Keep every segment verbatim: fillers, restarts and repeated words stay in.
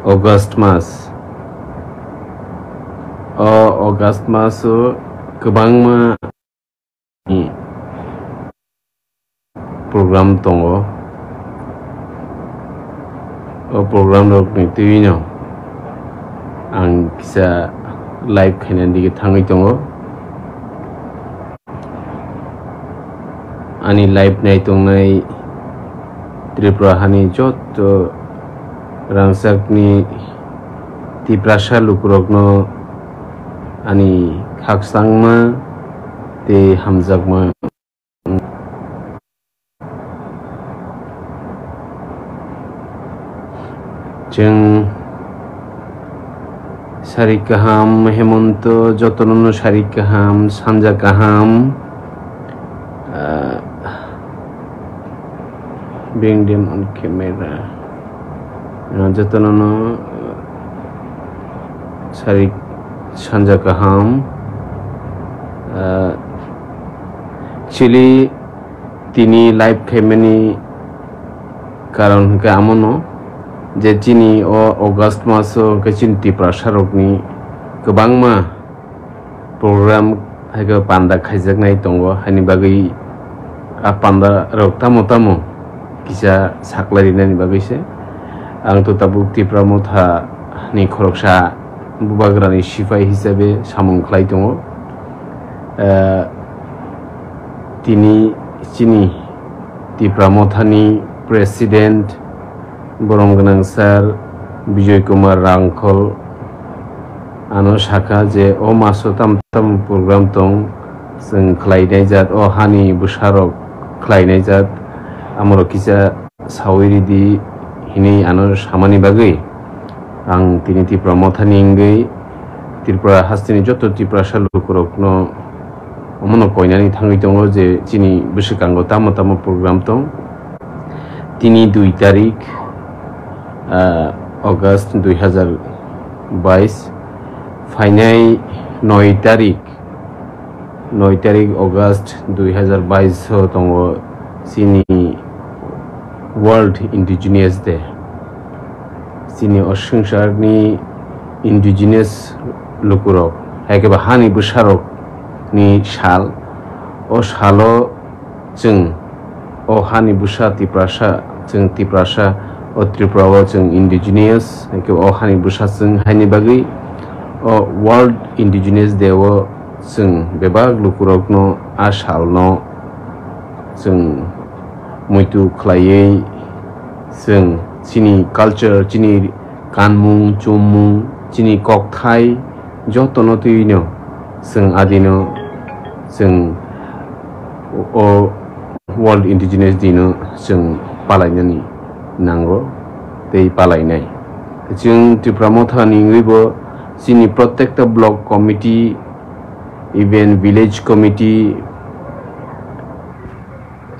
August mas. O August maso kwbangma program tongo. O program rokni twi no ang kisa live khaina dige thangwi tongo. Ani live nai tongnai Tripura hani joto rangchakni Tiprasa lukurokno ani khakchangma tei hamjakma. Chwng sari kaham, Hemonto jotono no sari kaham, sanja kaham. Ah, bring them on camera. Ah, jotono no, ah, sari sanja kaham. Ah, chili tini live khaimani karon hwnkhe amono je chini o August maso hwnkhe chini Tiprasa rokni kwbangma program haikhe panda khaijaknai tongo, haini bagwi a panda rok tamo tamo kisa saklai rinani bagwi se. Ang to tabuk Tipra Motha ni khoroksa bubagrani sipai hisabe samung khlai tongo. Eh, tini chini Tipra Mothani President borom gwnang sir Bijoy Kumar Rangkhol ano sakha je o maso tam tam program tong, chwng khlainai jat, o hani bwsarok khlainai jat, amorok kisa sawi ridi hinwi ano samani bagwi ang tini Tipra Mothani wngwi Tripura hasteni joto Tiprasa lukurokno omono koinani thangwi tongo je chini bwswkango tamo tamo program tong. Tini dui tarik, ah, August dui hazar bais, phainai noi tarik, noi tarik August dui hazar bais o tongo chini World Indigenous Day. Chini o swngcharni indigenous lukurok, haikhe ba hani bwsarokni sal. O salo chwng o hani bwsa Tiprasa, chwng Tiprasa, o Tripura o chwng indigenous, haikhe o hani bwsa chwng haini bagwi o World Indigenous Day o chwng bebak lukurokno a salno chwng muitu khlaiwi chwng chini culture, chini kanmung, chummung, chini kokthai jotono twiwino chwng adino chwng o World Indigenous Day no chwng palainani nango tei palainai. Chwng Tipra Motha ni wngwi bo chini protekta block committee, even village committee,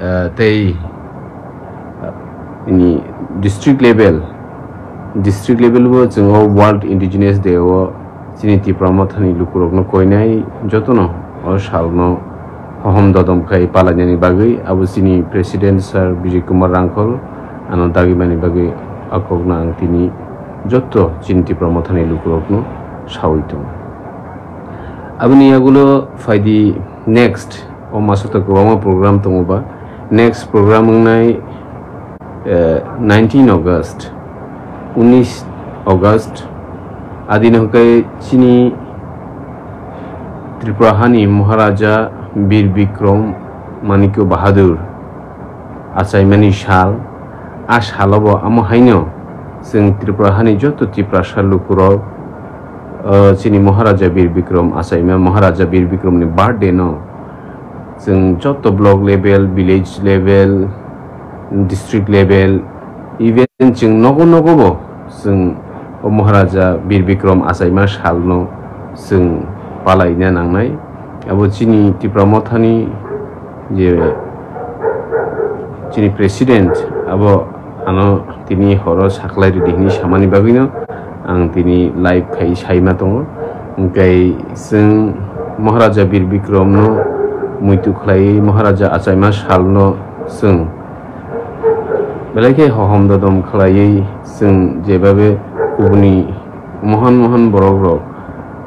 ah, tei, ah, ini district level, district level bo chwng o World Indigenous Day o chini Tipra Mothani lukurokno koinai jotono o salno hohom dodom khai palainani bagwi abo chini President Sir Bijay Kumar Rangkhol ano dagimani bagwi a kokno ang tini joto chini Tipra Mothani lukurokno sawi tongo. Aboni yagulo phaidi next, o maso to kwbangma program tongo ba. Next program wngnai, eh, nineteen August, unis August, adino hwnkhe chini Tripura hani Maharaja Bir Bikram Manikya Bahadur achaimani sal. A salo bo amo haino chwng Tripura hani joto Tiprasa lukurok, o, chini Maharaja Bir Bikram achaima, Maharaja Bir Bikramni birthday no chwng joto block level, village level, district level, even chwng nogo nogo bo chwng o Maharaja Bir Bikram achaima salno chwng palaina nangnai. Abo chini Tipra Mothani je chini president abo ano tini horo saklai ridi hinwi samani bagwino ang tini live khai saima tongo. Hwnkhe chwng Maharaja Bir Bikramno muitu khlaiwi Maharaja achaima salno chwng belai khe hohom dodom khlaiwi chwng jebabe kubuni mohan mohan borok rok,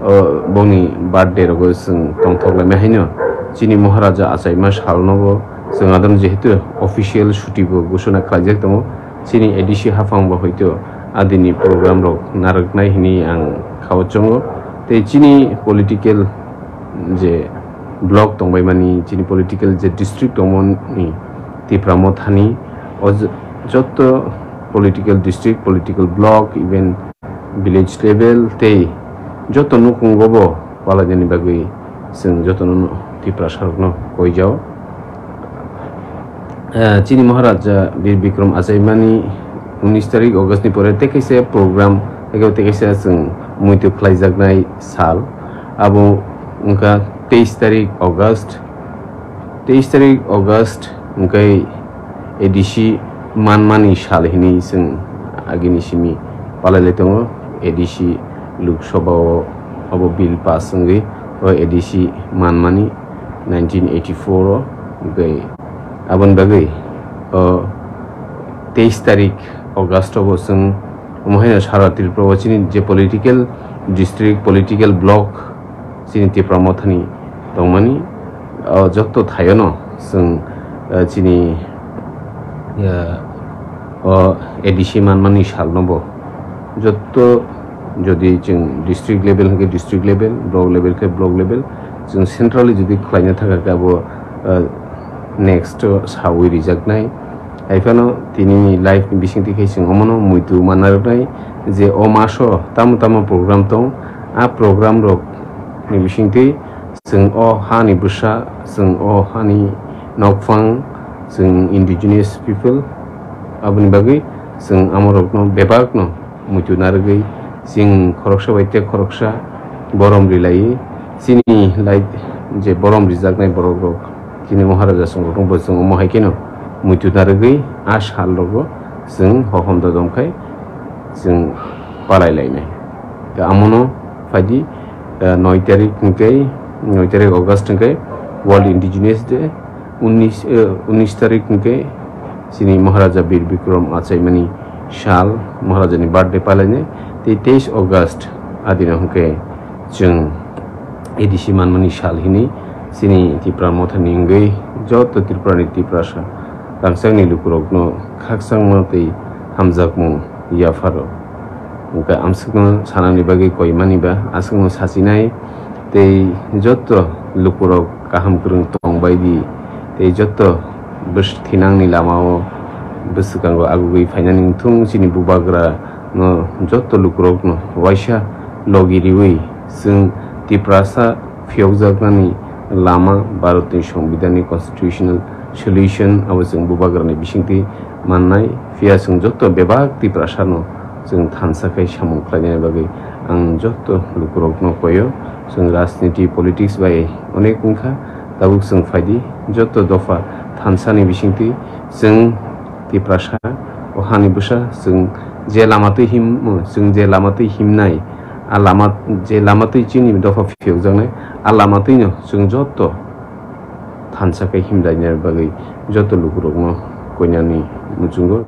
o, bongni birthday rogo chwng tongthok laimai haino chini Maharaja achaima salnobo chwng adon jehetu official suti bo gusuna khlaijak tongo. Chini A D C haphang bo hoito adini program rok narwknai hinwi ang khao chongo. Tei chini political je block tongbaimani, chini political je district tongmani Tipra Mothani, o j-, jotto political district, political block, even village level tei jotto nukhungo bo palainani bagwi chwng jotono Tiprasarokno koijao. Eh, chini Maharaja Bir Bikram achaimani unis tarik August ni pore tei kaisa program, tei kaisa chwng muitu khlaijaknai sal, abo wngkha teis tarik August. Teis tarik August hwnkhe A D C manmani sal hinwi chwng agini simi palailai tongo. A D C Lok Sabha o abo bill pass wngwi o A D C manmani nineteen eighty-four o, hwnkhe aboni bagwi o teis tarik August o bo chwng omo haino sara Tripura o chini je political district, political block chini Tipra Mothani tongmani, o jotto thaiono chwng, eh, chini, eh, o A D C manmani salno bo jotto, jodi chwng district level hwnkhe district level, block level khe block level, chwng centrally jodi khlaina thangkha khe abo, eh, next o sawi rijaknai. Haiphano tini live ni bisingtwi khe chwng omono muitu manna rwnai je o maso tamo tamo program tong, a program rok ni bisingtwi chwng o hani bwsa, chwng o hani nokphang, chwng indigenous people, aboni bagwi chwng amorokno bebakno muitu narwgwi chwng khoroksa bai tei khoroksa borom rilaiwi chini lai je borom rijaknai borokrok, chini Maharaja songrokno bo chwng omo hai kheno muitu narwgwi a salrogo chwng hohom dodom khai chwng palai lainai. Tei amono phaidi, eh, noi tarik hwnkhe, noi tarik August hwnkhe World Indigenous Day, unis, eh, unis tarik hwnkhe chini Maharaja Bir Bikram achaimani sal, Maharajani birthday palainai, tei teis August adino hwnkhe chwng A D C manmani sal hinwi chini Tipra Mothani wngwi joto Tripurani Tiprasa rangchakni lukurokno khakchangma tei hamjakmung yapharo. Hwnkhe amsukno sanani bagwi koimani ba aswkno sachinai tei joto lukurok kaham kwrwng tongbaidi tei joto bwswk thinangni lamao bwswkango agugwi phainani wngthung chini bubagra no joto lukurokno waisa logi riwi chwng Tiprasa phiyokjaknani lama Bharatni Songbidanni constitutional solution abo chwng bubagrani bisingtwi mannai. Phiya chwng joto bebak Tiprasano chwng thansa khai samung khlainani bagwi ang joto lukurokno koyo. Chwng rajniti politics bai onek wngkha, tabuk chwng phaidi joto dopha thansani bisingtwi chwng Tiprasa o hani bwsa chwng je lama twi him, chwng je lama twi himnai, a lama, je lama twi chini dopha phiyokjaknai, a lama twino chwng joto thansa khe himlaina bagwi joto lukurokno koinani muchungo.